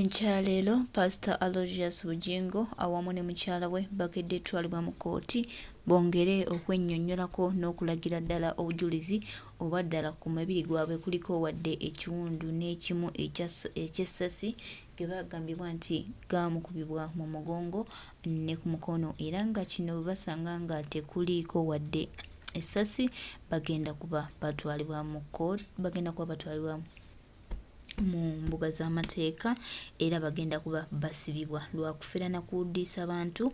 Enkya ya leero, Paasita Aloysius Bugingo awamu ne mukyala we bakedde twalibwa mu kkooti bongere okwennyonnyolako n'okulagira ddala obujulizi oba ddala ku mubiri gwabwe kuliko wadde ekiwundu n'ekimu eky'essasi ge bagambibwa nti gaamukubibwa mu mugongo ne ku mukono era nga kino bwe basanga nga tekuliiko wadde essasi bagenda kuba batwalibwa mu kkooti bagenda kuba batwalibwa mu mbuga z'amateeka era bagenda kuba basibibwa lwa kufera na kuwuddiisa bantu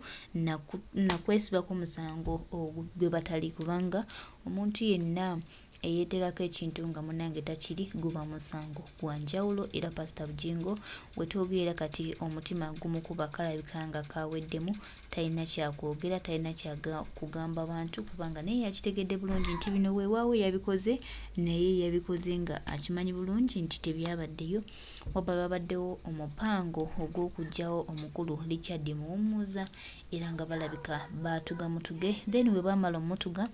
na kwesibako musango gwe batali kubanga omuntu yenna eyeeteekako ekintu nga munnange takiri guba musango gwa njawulo era Pasita Bugingo we twogerera kati omutima gumukuba kalabika nga kaaweddemu talina kyakwogera talina kyakugamba bantu kubanga naye yakitegedde bulungi nti bino weewaawo yabikoze naye yabikoze nga akimanyi bulungi nti tebyabaddeyo wabula wabaddewo omupango ogw'okuggyawo omukulu Richard Muwummuza era nga balabika baatuga mutuge then bwe baamala omutuga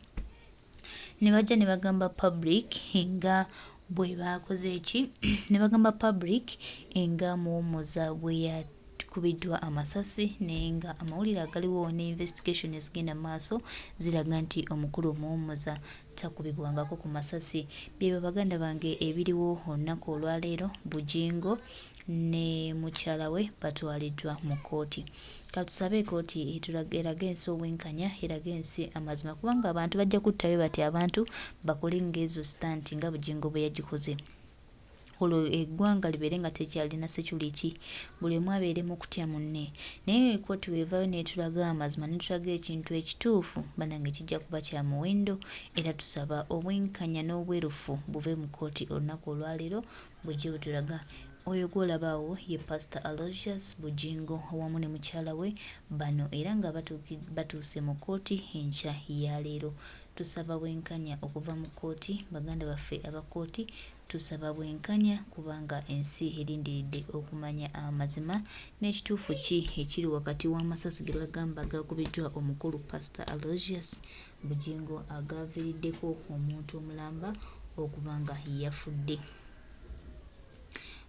ne bajja ne bagamba public nga bwe baakoze ki ne bagamba public nga Muwummuza bwe yakubiddwa amasasi naye nga amawulire agaliwo ne investigation ezigenda mu maaso ziraga nti omukulu Muwummuza takubibwangako ku masasi. Byebyo baganda bange ebiriwo olunaku olwaleero Bugingo ne mukyala we batwaliddwa mu kkooti. Katusabe ekooti erage ensi obwenkanya, erage ensi amazima kubanga abantu bajja kuttayo bati abantu bakole ng'ezo sitanti nga Bugingo bwe yagikoze olwo eggwanga libeere nga tekyalina security buli omu abeere mu kutya munne naye ekooti weevaayo n'etulaga amazima n'etulaga ekintu ekituufu bannange kijja kuba kya muwendo era tusaba obwenkanya n'obwerufu buve mu kkooti olunaku olwaleero bujje butulaga Oyo gw'olaba awo ye Pasita Aloysius Bugingo awamu ne mukyala we bano era nga batuuse mu kkooti enkya ya leero. Tusaba bwenkanya okuva mu kkooti, baganda baffe aba kkooti tusaba bwenkanya kubanga ensi erindiridde okumanya amazima n'ekituufu ki ekiri wakati w'amasasi ge bagamba agaakubiddwa omukulu Pasita Aloysius Bugingo agaaviiriddeko omuntu omulamba okuba nga yafudde.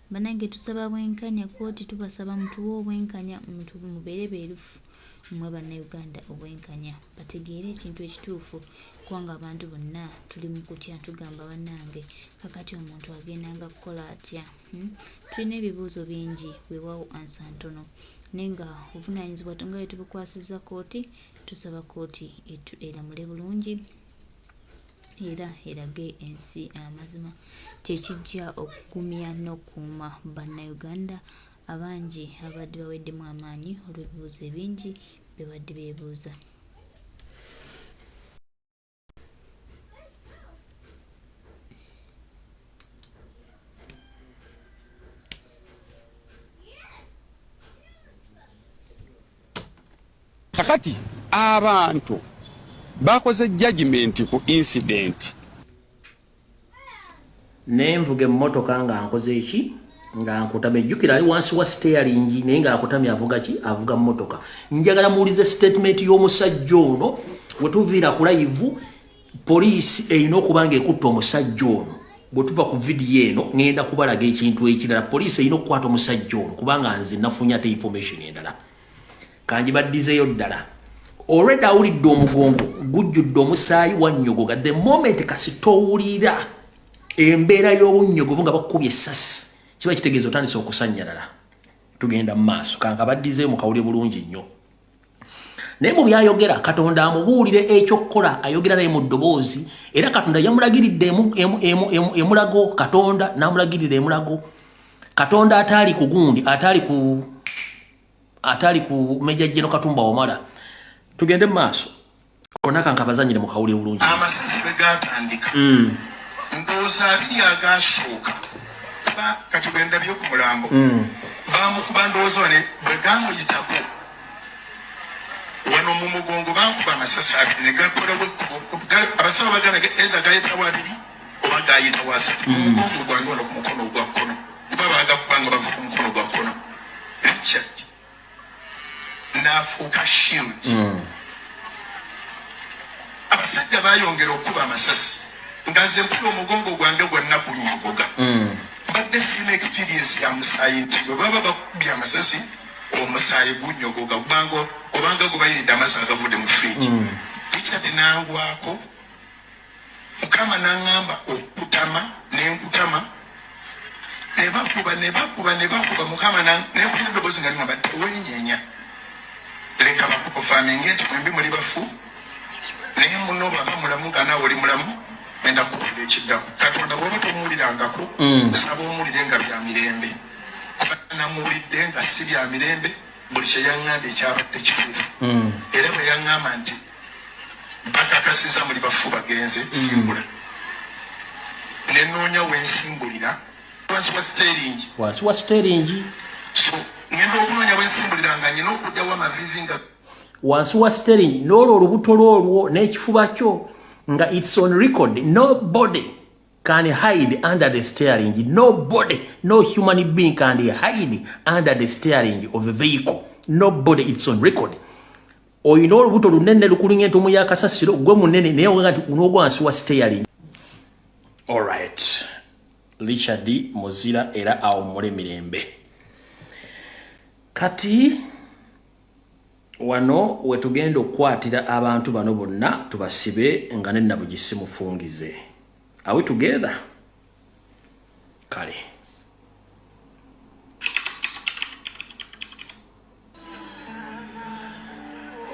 Banange tusaba bwenkanya kooti tubasaba mutuwe obwenkanya mubeere berufu mwe bannayuganda obwenkanya bategeere ekintu ekituufu kubanga abantu bonna tuli mu kutya tugamba banange kakati omuntu agendanga kukola atya hmm? Tulina ebibuuzo bingi wewawo ansa ntono naye nga obuvunanyizibwa nga bwetubukwasiza kooti tusaba kooti eramule bulungi era erage ensi amazima kye kijja okugumya n'okukuuma Bannayuganda abangi ababadde baweddemu amaanyi olw'ebibuuzo ebingi bye babadde beebuuza. Kakati abantu bakoze judgment ku incident. Nenvuga emmotoka nga nkoze eki nga nkutamye, jjukira ali wansi wa steering naye nga akutamye avuga ki? Avuga mmotoka. Njagala muwulize statement y'omusajja ono wetuviira ku live. Poliisi erina okuba nga ekutta omusajja ono. Bwe tuva ku vidiyo eno ŋŋenda kubalaga ekintu ekirala. Poliisi erina okukwata omusajja ono kubanga nze nafunye ate information endala. Kanjibaddizeeyo ddala. Already awulidde omugongo gujjudde omusaayi wannyogoga. The moment kasita owulira embeera y'obunnyogovu nga bakukubye essasi kiba kitegeeza otandise okusannyalala. Tugenda mu maaso, kankabaddizeeyo mukawulire bulungi nnyo. Naye mu byayogera Katonda amubuulire ekyokukola, ayogera naye mu ddoboozi, era Katonda yamulagiridde emulago, Katonda n'amulagirira emulago. Katonda ataali ku gundi, ataali ku ataali ku Major General Katumba Wamala. Tugende mu maaso. Konna kankabazanyire mu kawulire bulungi. Amasasi bwe gaatandika ndowooza abiri agaasooka kati bwe ndabye ku mulambo baamukuba ndowooza wane bwe gaamuyitako wano mu mugongo bankuba amasasi abiri ne gakolawo abasawo bagamba either gayitawo abiri oba gayitawo asatu mu mugongo gwange wano ku mukono ogwa kkono kuba baagakuba nga bava ku mukono gwa kkono. Richard n'afuuka shield. Abasajja baayongera okukuba amasasi nga nze mpulira omugongo gwange gwonna gunnyogoga. Mbadde Mbadde sirina experience ya musaayi nti bwe baba bakubye amasasi omusaayi gunyogoga kubanga obanga gubayiridde amazzi agavudde mu fridge. Richard nangwako, Mukama nangamba okutama nenkutama, nebakuba nebakuba nebakuba, Mukama nempulira eddoboozi nga lingamba tewenyenya, leka bakukofaminge nti mwembi muli bafu, naye muno baba mulamu nga naawe oli mulamu, ngenda kukubira ekiddako. Katonda bw'oba tomuwulirangako, nsaba omuwulire nga bya mirembe, kuba namuwulidde nga si bya mirembe. Buli kye yaŋŋamba ekyabadde kituufu, era bwe yaŋŋamba nti bakakasiza muli bafu bagenze, simbula nenoonya wensimbulira wansi wa siteringi, wansi wa siteringi. So ngenda okunoonya wensimbulira nga nyina okujjawo amaviivi nga wansi wa siteringi, n'olwo olubuto lwolwo n'ekifuba kyo nga it's on record. Nobody can hide under the steering. Nobody, no human being can hide under the steering of a vehicle. Nobody, it's on record. Oyina olubuto lunene lukulinga entumu ya kasasiro, gwe munene naye oga nti unogwa wansi wa steering. All right. Richard Muzira era awummule mirembe. Kati wano wetugenda okukwatira abantu bano bonna tubasibe nga ne Nabugisi mufungize. Are we together? Kale.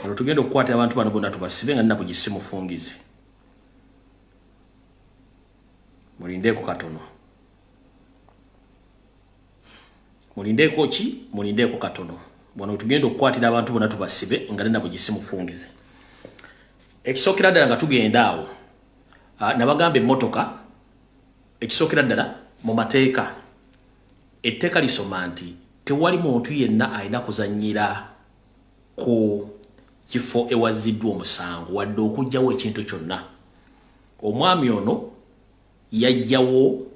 Wano tugenda okukwatira abantu bano bonna tubasibe nga ne Nabugisi mufungize. Mulindeeko katono. Mulindeeko ki? Mulindeeko katono. Wano tugenda okukwatira abantu bonna tubasibe nga ne Nabugisi mufungize. Ekisookera ddala nga tugenda awo, nabagamba emmotoka, ekisookera ddala mu mateeka, etteeka lisoma nti tewali muntu yenna alina kuzannyira ku kifo ewazziddwa omusango wadde okuggyawo ekintu kyonna. Omwami ono yajjawo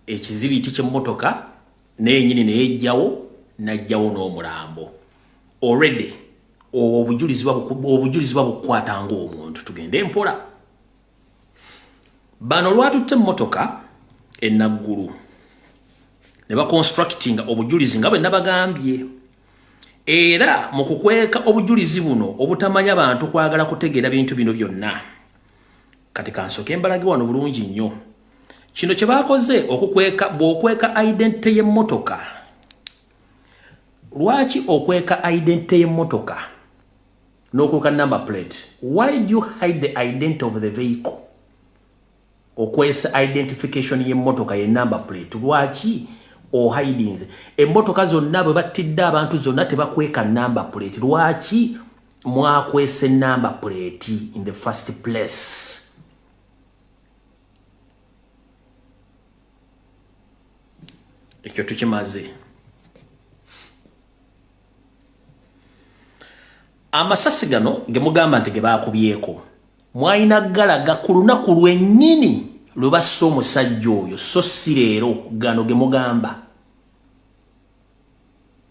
ekizibiti ky'emmotoka naye yennyini ne yejjawo n'ajjawo n'omulambo. Already obwo obujulizi babukwata ng'omuntu. Tugende mpola. Bano lwatutte emmotoka e Naggulu ne baconstructinga obujulizi nga bwe nabagambye, era mu kukweka obujulizi buno obutamanya bantu kwagala kutegeera bintu bino byonna. Kati kansooke mbalage wano bulungi nnyo kino kye bakoze okukweka. Bw'okweka identity y'emmotoka, lwaki okweka identity y'emmotoka n'okweka number plate? Why do you hide the identity of the vehicle? Okwesa identification y'emmotoka ye number plate, lwaki ohidinze? Emmotoka zonna bwe battidde abantu zonna tebakweka number plate. Lwaki mwakwese number plate in the first place? Ekyo tukimaze. Amasasi gano ge mugamba nti ge baakubyeko mwalina galaga ku lunaku lwennyini lwe bassa omusajja oyo, so si leero. Gano ge mugamba,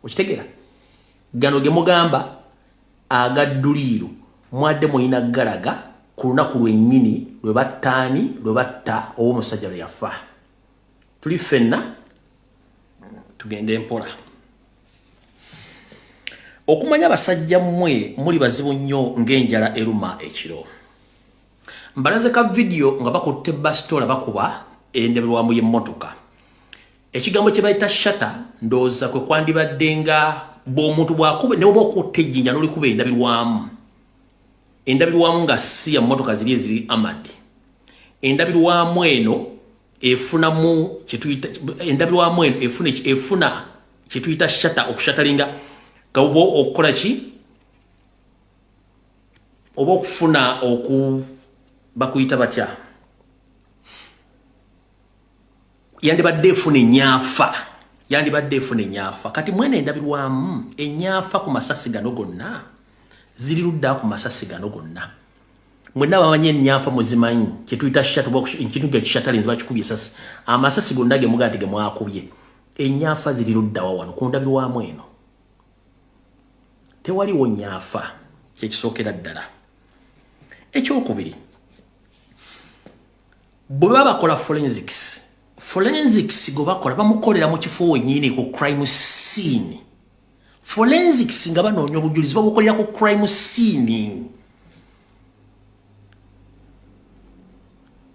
okitegeera, gano ge mugamba agadduliiro mwadde mulina galaga ku lunaku lwennyini lwe battaani, lwe batta oba omusajja lwe yafa. Tuli ffenna, tugende mpola. Okumanya abasajja mmwe muli bazibu nnyo ng'enjala eruma ekiro. Mbalaze ka vidiyo nga bakutte basitola bakuba endabirwamu y'emmotoka. Ekigambo kye bayita shatter ndowooza kwe kwandibadde nga bw'omuntu bw'akuba, ne bw'oba okutta ejjinja n'olikuba endabirwamu. Endabirwamu nga si ya mmotoka ziri eziri amad. Endabirwamu eno efunamu kye tuyita endabirwamu eno efuna kye tuyita shatter, okushatalinga oba okukola ki oba okufuna oku bakuyita batya, yandibadde efuna enyafa, yandibadde efuna enyafa. Kati mwene endabirwamu enyafa ku masasi gano gonna ziri ludda ku masasi gano gonna. Mwenna bamanyi enyafa muzimanyi, kyetuyita shatter, ekintu nga ekishatalinzi bakikubye esasi. Amasasi gonna ge mugaa nti ge mwakubye enyafa ziri luddawa wano ku ndabirwamu eno? Tewaliwo nyafa, kyekisookera ddala. Ekyokubiri, bwe baba bakola forensics Forensics gwe bakola bamukolera mu kifo wennyini ku crime scene. Forensics nga banoonya obujulizi babukolera ku crime scene,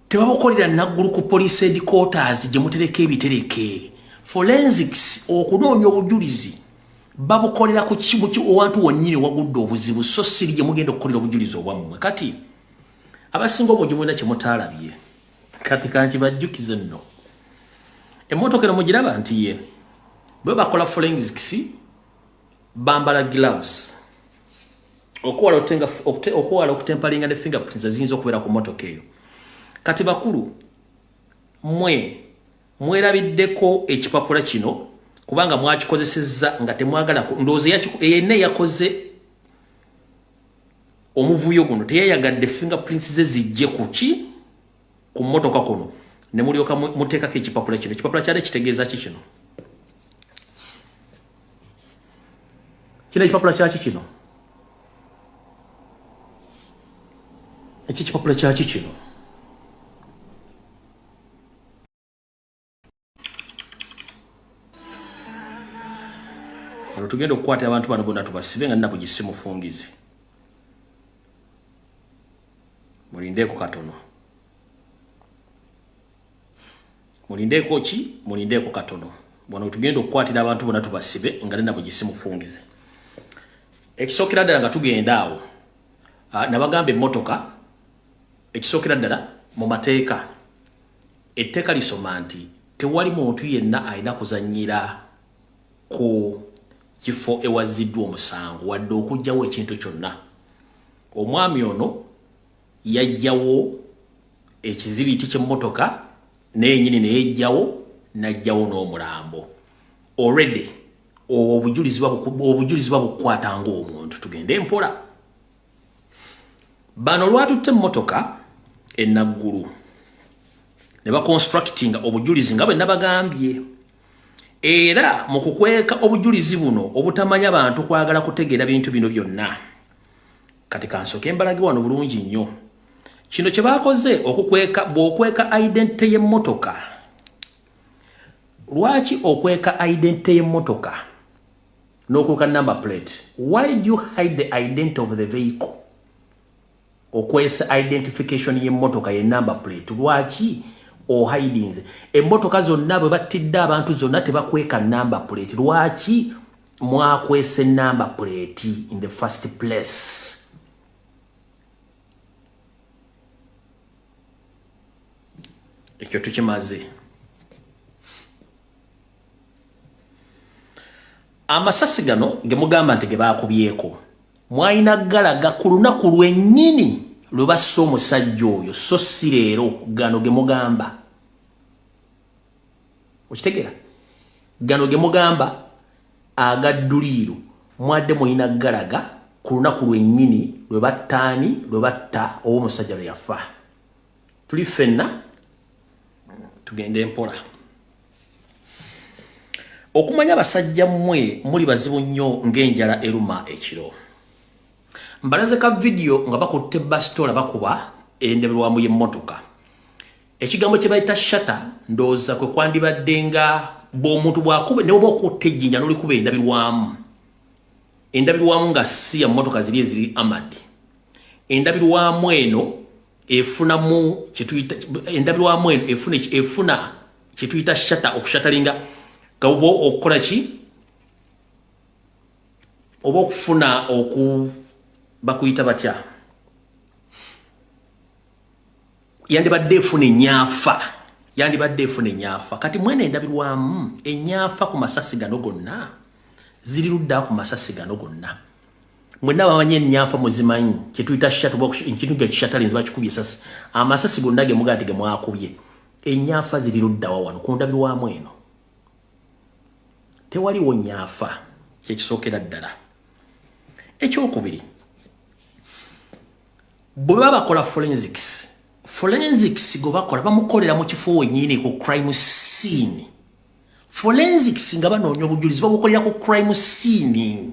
tebabukolera Naggulu ku police headquarters gye mutereka ebitereke. Forensics okunoonya obujulizi babukolera ku owantu wonnyini wagudde obuzibu, so siri gye mugenda okukolera obujulizi obwammwe. Kati abasinga obungi mulina kye mutaalabye, kati kankibajjukize nno. Emmotoka eno mugiraba nti ye bwe bakola forensics bambala gloves okwewala okutamperinga ne fingerprints eziyinza okubeera ku mmotoka eyo. Kati bakulu mwe mwerabiddeko ekipapula kino kubanga mwakikozesezza nga temwagala. Ndowooza yenna eyakoze omuvuyo guno teyayagadde fingerprints ze zijje ku ki, ku mmotoka kuno, ne mulyoka muteekako ekipapula kino. Ekipapula kyali kitegeeza ki kino? Kino ekipapula kyaki kino? Eki ekipapula kyaki kino? Olwo tugenda okukwata abantu bano bonna tubasibe nga nnaku gisimufungize. Mulindeeko katono, mulindeeko ki, mulindeeko katono. Wano tugenda okukwatira abantu bonna tubasibe nga nnaku gisimufungize. Ekisookera ddala nga tugenda awo, nabagamba emmotoka, ekisookera ddala mu mateeka, etteeka lisoma nti tewali muntu yenna alina kuzannyira ku kifo ewazziddwa omusango wadde okuggyawo ekintu kyonna. Omwami ono yajjawo ekizibiti ky'emmotoka naye nyini neyejjawo n'ajjawo n'omulambo. Already obwo obujulizi babukwata ng'omuntu. Tugende mpola. Bano lwatutte emmotoka enaggulu ne baconstructinga obujulizi nga bwe nabagambye, era mu kukweka obujulizi buno obutamanya bantu kwagala kutegeera bintu bino byonna. Kati kansooke mbalage wano bulungi nnyo kino kye bakoze okukweka. Bw'okweka identity y'emmotoka, lwaki okweka identity y'emmotoka n'okweka number plate? Why do you hide the identity of the vehicle? Okwesa identification y'emmotoka ye number plate, lwaki ohidinze? Emmotoka zonna bwe battidde abantu zonna tebakweka number plate. Lwaki mwakwese number plate in the first place? Ekyo tukimaze. Amasasi gano ge mugamba nti ge baakubyeko, mwalina galaga ku lunaku lwennyini lwe bassa omusajja oyo, so si leero. Gano ge mugamba, okitegeera, gano ge mugamba agadduliiro, mwadde mulina galaga ku lunaku lwennyini lwe battaani, lwe batta oba omusajja lwe yafa. Tuli ffenna, tugende mpola. Okumanya abasajja mmwe muli bazibu nnyo ng'enjala eruma ekiro. Mbalaze ka vidiyo nga bakutte basitola bakuba endabirwamu y'emmotoka. Ekigambo kye bayita shatter, ndowooza kwe kwandibadde nga bw'omuntu bw'akuba, ne bwoba okutta ejjinja n'olikuba endabirwamu, endabirwamu nga si ya mmotoka ziri eziri amad, endabirwamu eno efunamu kyetuyita, endabirwamu eno efuna kyetuyita shatter, okushatteringa oba okukola ki, oba okufuna oku bakuyita batya, yandibadde efuna enyafa, yandibadde efuna enyafa. Kati mwene endabirwamu enyafa ku masasi gano gonna ziri ludda ku masasi gano gonna? Mwenna bamanyi enyafa muzimanyi, kyetuyita shatter, ekintu nga kishatterinze, bakikubye esasi. Amasasi gonna ge mugaa nti ge mwakubye, enyafa ziri luddawa wano ku ndabirwamu eno? Tewaliwo nyafa, kyekisookera ddala. Ekyokubiri, bwe baba bakola forensics, forensics gwe bakola bamukolera mu kifo wennyini ku crime scene. Forensics nga banoonya obujulizi babukolera ku crime scene,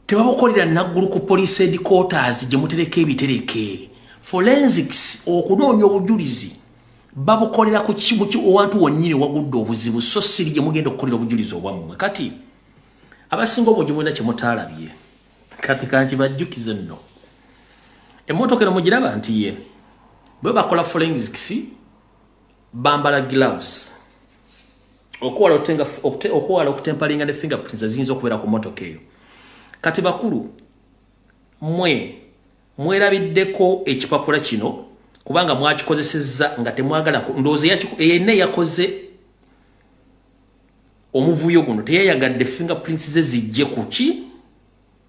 tebabukolera Naggulu ku police headquarters gye mutereka ebitereke. Forensics okunoonya obujulizi babukolera ku owantu wonnyini wagudde obuzibu, so siri gye mugenda okukolera obujulizi obwammwe. Kati abasinga obungi mulina kye mutaalabye, kati kankibajjukize nno. Emmotoka eno mugiraba nti ye bwe bakola forensics bambala gloves okwewala okutempalinga ne fingerprints eziyinza okubeera ku mmotoka eyo. Kati bakulu mwe mwerabiddeko ekipapula kino kubanga mwakikozesezza nga temwagala. Ndowooza yenna eyakoze omuvuyo guno teyayagadde fingerprints ze zijje kuki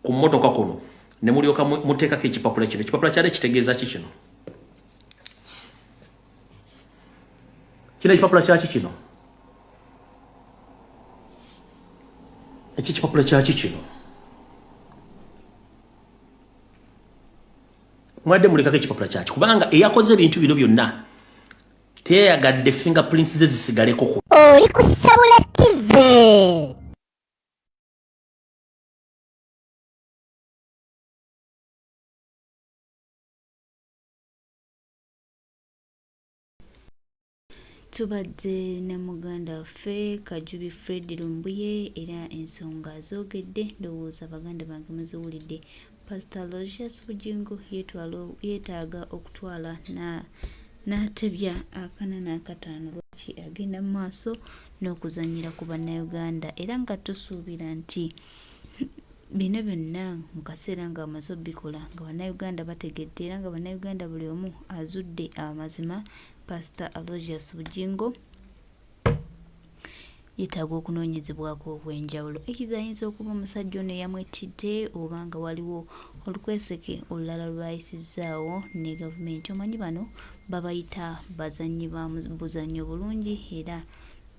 ku mmotoka kuno, ne mulyoka muteekako ekipapula kino. Ekipapula kyali kitegeeza ki kino? Kino ekipapula kyaki kino? Eki ekipapula kyaki kino? Mwadde mulekako ekipapula kyaki? Kubanga eyakoze ebintu bino byonna teyayagadde fingerprints ze zisigaleko ku Oli ku Sabula TV. Tubadde ne muganda waffe Kajubi Fred Lumbuye era ensonga azoogedde, ndowooza baganda bange muziwulidde. Pastor Aloysius Bugingo yeetaaga okutwala n'atebya akana n'akataano lwaki agenda mu maaso n'okuzannyira ku Bannayuganda era nga tusuubira nti bino byonna mu kaseera ng'amaze obikola nga Bannayuganda bategedde era nga Bannayuganda buli omu azudde amazima. Pasita Aloysius Bugingo yetaaga okunoonyezebwako okw'enjawulo. Either ayinza okuba omusajja ono eyamwettidde oba nga waliwo olukweseke olulala lw'ayisizzaawo ne gavumenti. Omanyi bano babayita bazannyi ba buzannyo bulungi era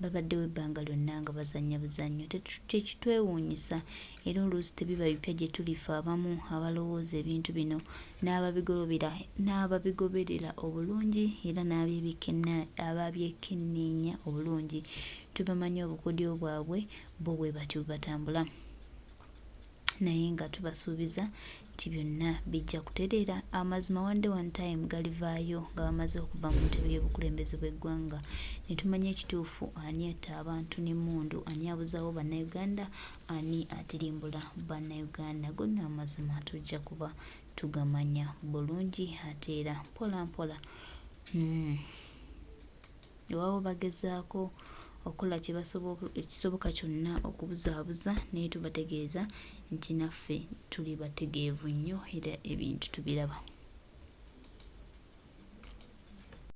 babaddewo ebbanga lyonna nga bazannya buzannyo. Tekitwewuunyisa era oluusi tebiba bipya gye tuli ffe abamu abalowooza ebintu bino n'ababigoberera obulungi era n'ababyekenneenya obulungi. Tubamanyi obukodyo bwabwe bo bwe batyo bwe batambula. Naye nga tubasuubiza nti byonna bijja kutereera. Amazima one day one time galivaayo nga bamaze okuva mu ntebe y'obukulembeze bw'eggwanga ne tumanya ekituufu ani atta abantu n'emmundu, ani abuzaawo Bannayuganda, ani atirimbula Bannayuganda. Gonna amazima tujja kuba tugamanya bulungi ate era mpola mpola. Wewaawo bagezaako okukola ekisoboka kyonna okubuzaabuza naye tubategeeza nti naffe tuli bategeevu nnyo era ebintu tubiraba.